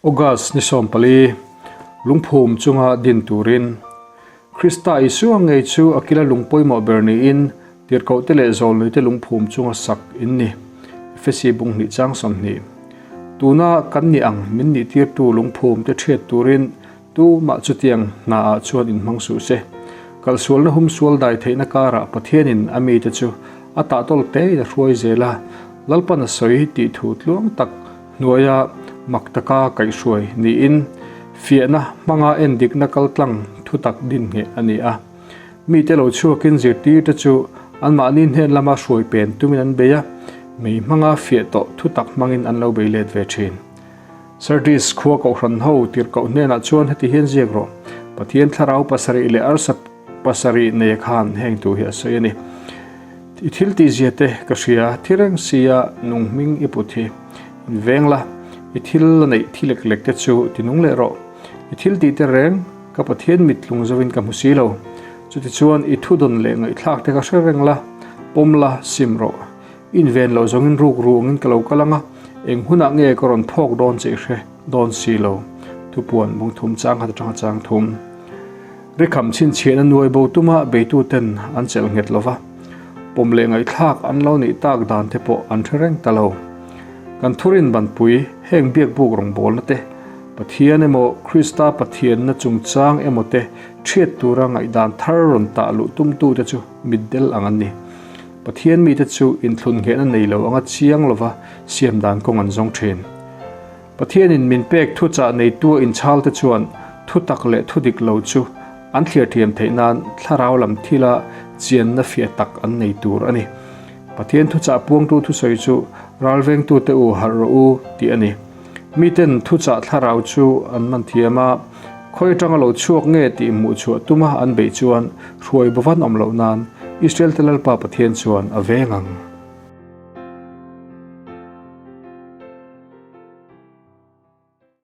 August ni 14, lungphum chunga din turin Krista Isua ngei chu a kila lung pawimawh ber niin tirhkohte leh zawlnuite lungphum chunga sak in ni. Efesi bung hnih chang 20. Tuna kan nih ang min nihtirtu lungphum te thiat turin Tumah chutiang hnaah chuan inhmang suh se. Kalsualna humsual dai theihna karah Pathianin a mite chu a tahtawl tein a hruai zel a, Lalpan a sawi tih thu tluang tak hnuaia mak taka kaihhruai niin fiahna hmanga endikna kaltlang thutak dinhneh a ni a. Mite lo chhuakin zirtirte chu anmahni hnen lama hruai pen tumin an bei a, mei hmanga fiah tawh thutak hmangin an lo bei let ve thin. Sardis khua kohhran ho tirhkoh hnenah chuan heti hian ziak rawh, Pathian thlarau pasarih leh arsa pasarih nei khan heng tu hi a sawi a ni. I thil tihzia te ka hria, thi reng sia nung hming i put hi. In veng la, i thil la neih thi lek lek te chu ti nung leh rawh. I thil tih te reng ka Pathian mit lung zovin ka hmu si lo. Chutichuan i thudawn leh ngaihthlak te ka hre reng la, pawm la, sim rawh. Inven loh zawngin ruk ruangin ka lo kal ang a, eng hunah nge ka rawn phawk dawn che i hre dawn si lo. Thupuan bung thum chang khat atanga chang thum. Rikham chhinchhiahna nuai bo tuma beituten an chelh nghet lo va, pawm leh ngaihthlak an lo neih tak dan te pawh an hre reng ta lo. Kan thurin banpui heng biakbuk rawngbawlna te, Pathian emaw Krista Pathianna chungchang emaw te thiat tura ngaihdan thar rawn tah luh tumtute chu mitdel ang an ni. Pathian mite chu inthlun nghehna nei lo anga chiang lova siam dan kawng an zawng thin. Pathianin min pek thuchah neitua inchhalte chuan thutak leh thudik lo chu an thliar thiam theih nan thlarau lam thila chianna fiah tak an nei tur a ni. Pathian thuchah puangtu thusawi chu ralvengtute u harh rawh u tih a ni. Miten thuchah thlarau chu an man thiam a, khawi atanga lo chhuak nge tih hmuh chhuah tuma an beih chuan hruai bavan awm loh nan Israel te Lalpa Pathian chuan a veng ang.